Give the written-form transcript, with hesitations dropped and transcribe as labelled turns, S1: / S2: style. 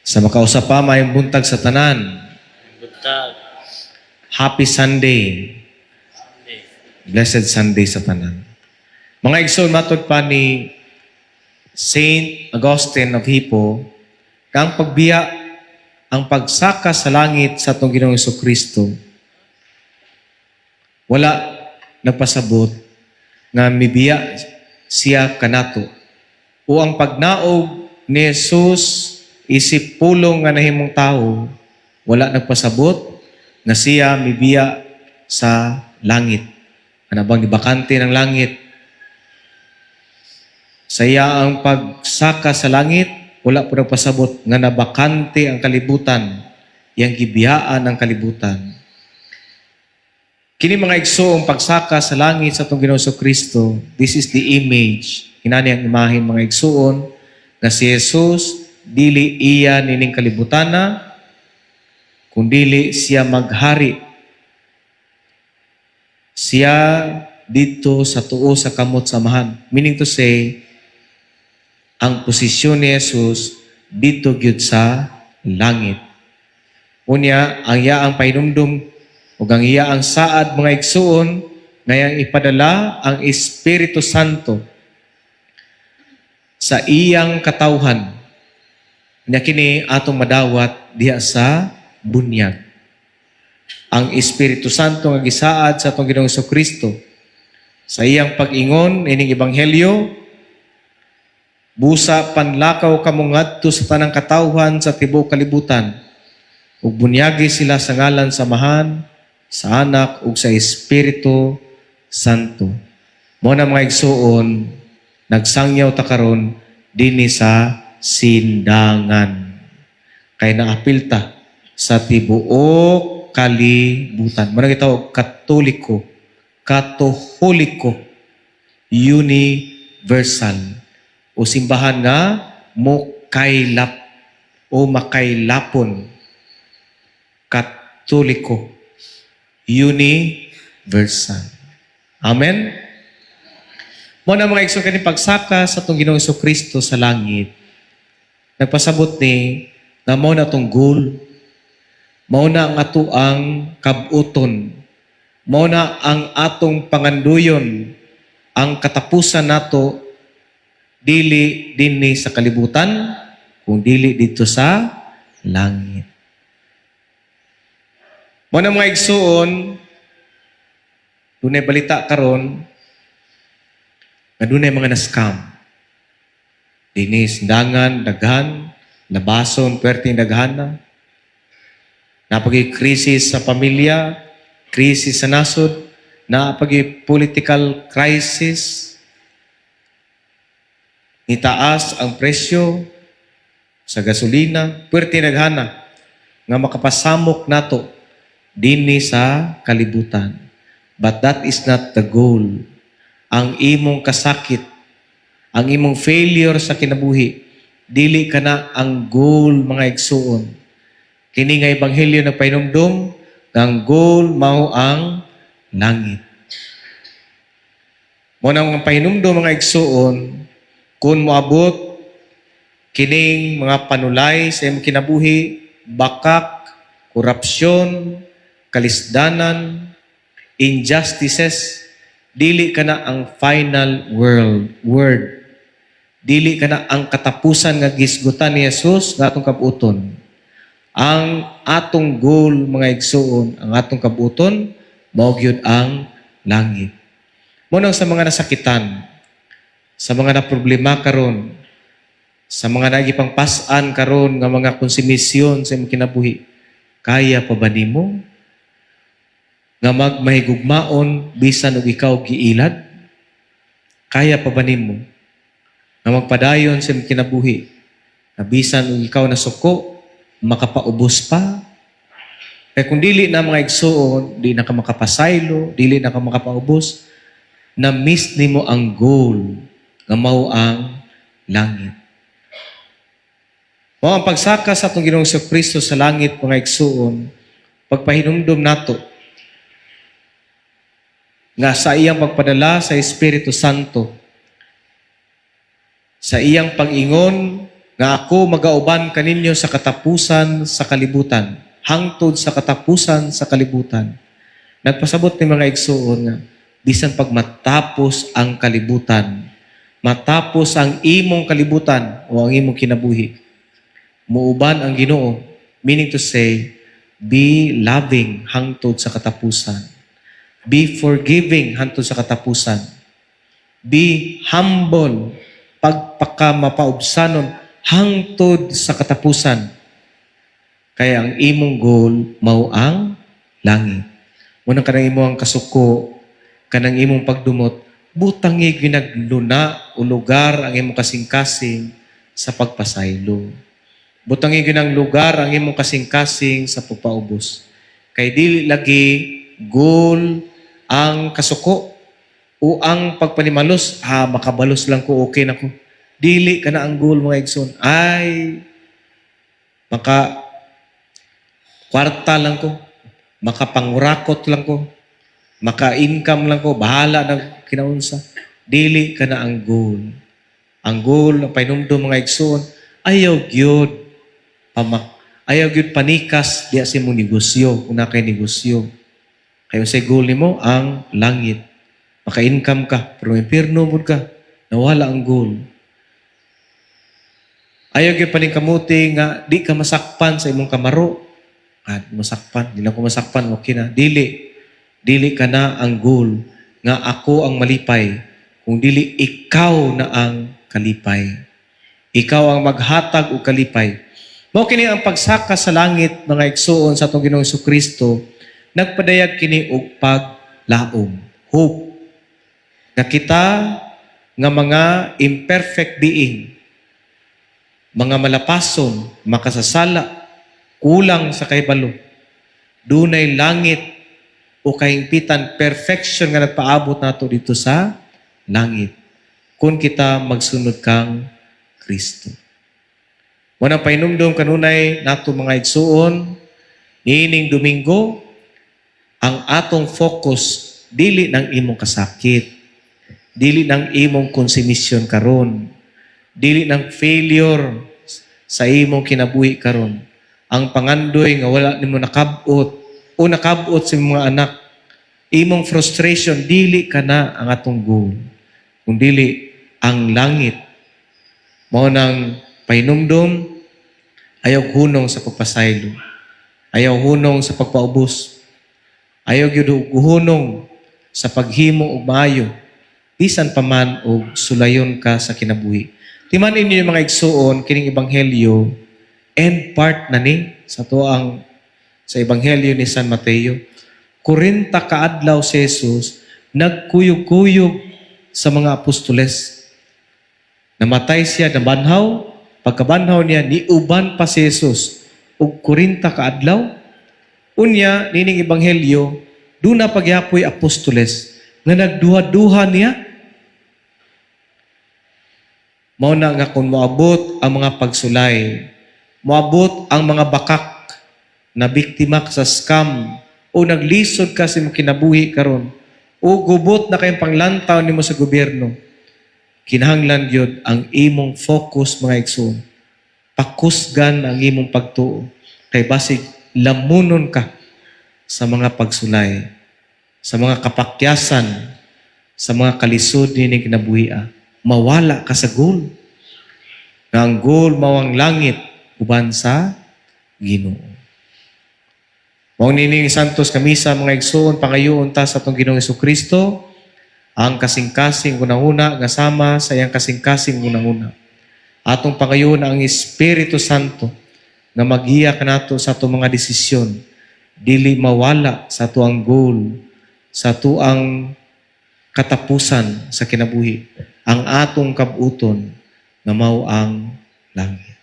S1: Sa makausa pa, maayong buntag sa tanan.
S2: Buntag.
S1: Happy Sunday.
S2: Sunday.
S1: Blessed Sunday sa tanan. Mga igsoon, matod pa ni Saint Augustine of Hippo, kang pagbiya ang pagsaka sa langit sa atong Ginoong Kristo, wala nagpasabot nga mibiya siya kanato. O ang pagnaog ni Jesus isip pulong nga nahimong tao, wala nagpasabot nga siya mibiya sa langit. Ano bang gibakante ng langit? Sa iya ang pagsaka sa langit, wala po nagpasabot nga nabakante ang kalibutan, iyang gibiyaan ang kalibutan. Kini, mga igsoong, pagsaka sa langit sa atong Ginoong Kristo, this is the image. Inani ang imahen, mga igsoon, nga si Jesus dili iya nining kalibutana, kundili siya maghari. Siya dito sa tuo sa kamot sa Amahan. Meaning to say, ang posisyon ni Jesus dito gyud sa langit. Unya, ang iyaang pahinumdum ug ang iyaang saad, mga igsuon, ngayang ipadala ang Espiritu Santo sa iyang katawhan. Nya kini atong madawat diha sa bunyag. Ang Espiritu Santo nga gisaad sa atong Ginoong Kristo sa iyang pag-ingon ining ebanghelyo, "Busa panlakaw kamo ngadto sa tanang katawhan sa tibuok kalibutan ug bunyagi sila sa ngalan sa Amahan, sa Anak ug sa Espiritu Santo." Mao na, mga igsuon, nagsangyaw ta karon dinhi sa Sindangan. Kay naapil ta sa tibuok kalibutan. Mao na gitawag Katoliko, Katoholiko, universal. O simbahan nga mokaylap o makaylapon. Katoliko, universal. Amen? Mao na, mga igsoon, kani pagsaka sa atong Ginoong Kristo sa langit, nagpasabot ni nga mao na atong goal. Mao na ang ato ang kabuton. Mao na ang atong panganduyon. Ang katapusan nato dili dinhi sa kalibutan, kung dili dito sa langit. Mao na, mga igsuon, dunay balita karon nga dunay mga na-scam. Dinhi Sindangan, daghan, labason, perting daghan na. Naa pa'y krisis sa pamilya, krisis sa nasod, naa pa'y political crisis, nitaas ang presyo sa gasolina, puwerte naghana nga makapasamok nato dinhi sa kalibutan. But that is not the goal. Ang imong kasakit, ang imong failure sa kinabuhi, dili kana ang goal, mga igsuon. Kini nga ebanghelyo nagpahinumdum nga ang goal mao ang langit. Mao na ang pahinumdum, mga igsuon, kung moabot kining mga panulay sa imong kinabuhi, bakak, korupsyon, kalisdanan, injustices, dili kana ang final word. Dili kana ang katapusan nga gisgutan ni Jesus nga atong kabuton. Ang atong goal, mga igsuon, ang atong kabuton, mao gyud ang langit. Mao nang sa mga nasakitan, sa mga na problema karon, sa mga nagipang pas-an karon nga mga konsumisyon sa imong kinabuhi, kaya pa ba nimo nga magmahigugmaon bisan og ikaw giilad? Kaya pa ba nimo nga magpadayon sa imong kinabuhi na bisan og ikaw nasuko, makapaubos pa? Kaya kung dili na, mga igsuon, di na ka makapasaylo, dili na ka makapaubos, na miss nimo ang goal nga mao ang langit. Mao ang pagsaka sa atong Ginoong Kristo sa langit, mga igsuon, pagpahinumdum nato nga sa iyang pagpadala sa Espiritu Santo, sa iyang pag-ingon nga ako magauban kaninyo sa katapusan sa kalibutan, hangtod sa katapusan sa kalibutan. Nagpasabot ni, mga igsuon, nga bisan pag matapos ang kalibutan, matapos ang imong kalibutan o ang imong kinabuhi, muuban ang Ginoo, meaning to say, be loving hangtod sa katapusan. Be forgiving hangtod sa katapusan. Be humble, pagpaka mapaubsanon, hangtod sa katapusan. Kaya ang imong goal mao ang langit. Muna kanang imong kasuko, kanang imong pagdumot, butangi ginagluna o lugar ang imong kasing-kasing sa pagpasaylo. Butangi ginang lugar ang imong kasing-kasing sa pagpaubos. Kay dili lagi goal ang kasuko o ang pagpanimalos. "Ah, makabalos lang ko, okay na ko." Dili ka na ang goal, mga igsoon. "Ay, maka kwarta lang ko, makapangurakot lang ko, maka-income lang ko, bahala na kinaunsa." Dili ka na ang goal. Ang goal, ang pahinumdum, mga igsoon, ayaw gyud pamak ayaw gyud panikas diya sa imong negosyo, kung naa kay negosyo. Kay unsay goal nimo? Ang langit. Maka-income ka, pero impierno mo'd ka, nawala ang goal. Ayaw gyud paningkamuti nga di ka masakpan sa imong kamaro. "Ah, di masakpan, di lang ko masakpan, okay na." Dili. Dili ka na ang goal nga ako ang malipay. Kung dili, ikaw na ang kalipay. Ikaw ang maghatag og kalipay. Mao kini ang pagsaka sa langit, mga igsuon, sa atong Ginoong Kristo, nagpadayag kini og paglaom, hope. Nga kita nga mga imperfect being, mga malapason, makasasala, kulang sa kahibalo, dunay langit o kahingpitan, perfection nga nagpaabot nato dito sa langit kung kita magsunod kang Kristo. Mao nang pahinumdum kanunay nato, mga igsuon, niining Domingo, ang atong focus dili ng imong kasakit, dili ng imong konsumisyon karon, dili ng failure sa imong kinabuhi karon. Ang pangandoy nga wala nimo nakabot o nakabot sa imong mga anak, imong frustration, dili ka na ang atong goal. Kung dili, ang langit. Mao nang pahinumdum, ayaw hunong sa pagpasaylo. Ayaw hunong sa pagpaubos. Ayaw gyud hunong sa paghimo og maayo bisan pa man og sulayon ka sa kinabuhi. Timan ninyo, mga igsuon, kining ebanghelyo, end part na ni sa to ang sa ebanghelyo ni San Mateo. 40 ka adlaw si Jesus nagkuyog-kuyog sa mga apostoles. Namatay siya, nabanhaw. Pagkabanhaw niya, niuban pa si Jesus og 40 ka adlaw. Unya, nining ebanghelyo, duna pagyapoy apostoles nga nagduha-duha niya. Mao na nga kung moabot ang mga pagsulay, moabot ang mga bakak na biktima ka sa scam o naglisod ka sa imong kinabuhi karon o gubot na kayong panglantaw nimo sa gobyerno, kinahanglan gyud ang imong focus, mga igsoon. Pakusgan ang imong pagtuo kay basig lamunon ka sa mga pagsulay, sa mga kapakyasan, sa mga kalisod nining kinabuhi. Mawala ka sa goal. Nga ang goal mao ang langit uban sa Ginoo. Mao nining Santos nga Misa, mga igsoon, pangayoon ta sa atong Ginoong Kristo ang kasing-kasing hunahuna nga sama sa iyang kasing-kasing hunahuna. Atong pangayoon ang Espiritu Santo nga magiya kanato sa atong mga desisyon, dili mawala sa atoang goal, sa atoang katapusan sa kinabuhi, ang atong kabuton nga mao ang langit.